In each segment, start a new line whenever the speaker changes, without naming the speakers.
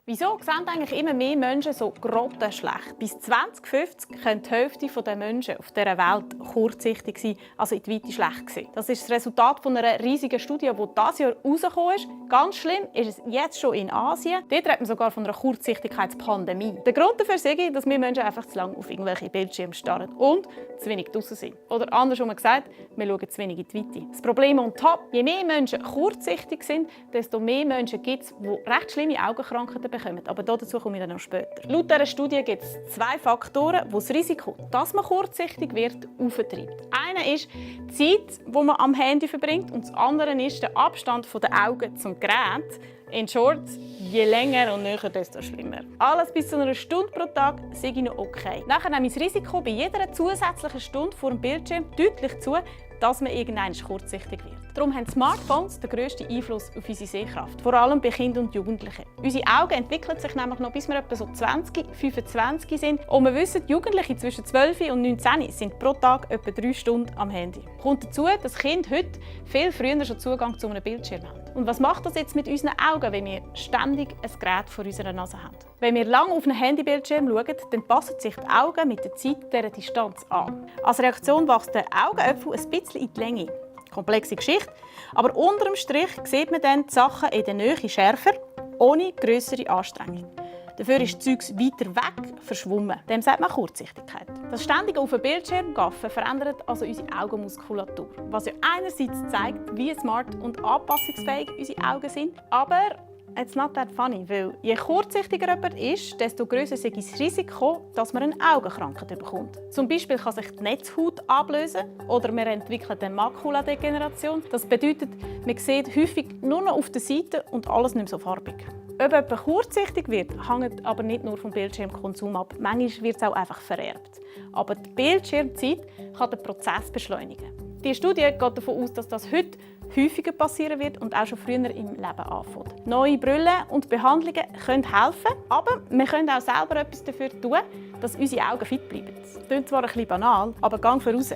Wieso sehen eigentlich immer mehr Menschen so grottenschlecht? Bis 2050 können die Hälfte der Menschen auf dieser Welt kurzsichtig sein, also in die Weite schlecht sehen. Das ist das Resultat von einer riesigen Studie, die dieses Jahr herausgekommen ist. Ganz schlimm ist es jetzt schon in Asien. Dort redet man sogar von einer Kurzsichtigkeitspandemie. Der Grund dafür ist, dass wir Menschen einfach zu lange auf irgendwelche Bildschirme starren und zu wenig draussen sind. Oder andersrum gesagt, wir schauen zu wenig in die Weite. Das Problem on top: je mehr Menschen kurzsichtig sind, desto mehr Menschen gibt es, die recht schlimme Augenkrankheiten bekommen. Aber dazu komme ich dann noch später. Laut dieser Studie gibt es zwei Faktoren, die das Risiko, dass man kurzsichtig wird, auftreibt. Einer ist die Zeit, die man am Handy verbringt, und das andere ist der Abstand der Augen zum Gerät. In short, je länger und näher, desto schlimmer. Alles bis zu einer Stunde pro Tag sei noch okay. Nachher nehme ich das Risiko bei jeder zusätzlichen Stunde vor dem Bildschirm deutlich zu, dass man irgendwann kurzsichtig wird. Darum haben Smartphones den grössten Einfluss auf unsere Sehkraft, vor allem bei Kindern und Jugendlichen. Unsere Augen entwickeln sich nämlich noch, bis wir etwa so 20, 25 sind. Und wir wissen, Jugendliche zwischen 12 und 19 sind pro Tag etwa 3 Stunden am Handy. Kommt dazu, dass Kinder heute viel früher schon Zugang zu einem Bildschirm haben. Und was macht das jetzt mit unseren Augen, wenn wir ständig ein Gerät vor unserer Nase haben? Wenn wir lange auf einen Handybildschirm schauen, dann passen sich die Augen mit der Zeit dieser Distanz an. Als Reaktion wächst der Augenapfel ein bisschen in die Länge. Komplexe Geschichte, aber unter dem Strich sieht man dann die Sachen in der Nähe schärfer, ohne grössere Anstrengung. Dafür ist das Zeugs weiter weg verschwommen. Dem sagt man Kurzsichtigkeit. Das ständige auf den Bildschirm gaffen verändert also unsere Augenmuskulatur. Was ja einerseits zeigt, wie smart und anpassungsfähig unsere Augen sind, aber it's not that funny, weil je kurzsichtiger jemand ist, desto grösser ist das Risiko, dass man eine Augenkrankheit bekommt. Zum Beispiel kann sich die Netzhaut ablösen oder man entwickelt eine Makuladegeneration. Das bedeutet, man sieht häufig nur noch auf der Seite und alles nicht mehr so farbig. Ob jemand kurzsichtig wird, hängt aber nicht nur vom Bildschirmkonsum ab. Manchmal wird es auch einfach vererbt. Aber die Bildschirmzeit kann den Prozess beschleunigen. Die Studie geht davon aus, dass das heute häufiger passieren wird und auch schon früher im Leben anfängt. Neue Brillen und Behandlungen können helfen, aber wir können auch selber etwas dafür tun, dass unsere Augen fit bleiben. Das klingt zwar ein bisschen banal, aber gang voraus.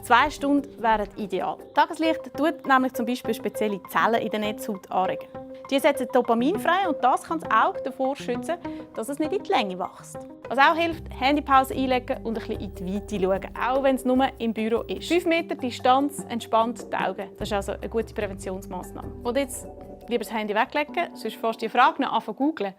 2 Stunden wären ideal. Tageslicht tut nämlich zum Beispiel spezielle Zellen in der Netzhaut anregen. Die setzen Dopamin frei und das kann das Auge davor schützen, dass es nicht in die Länge wächst. Was auch hilft, Handypause einlegen und ein bisschen in die Weite schauen, auch wenn es nur im Büro ist. 5 Meter Distanz entspannt die Augen. Das ist also eine gute Präventionsmaßnahme. Und jetzt lieber das Handy weglegen, sonst fährst du die Frage noch an zu googeln.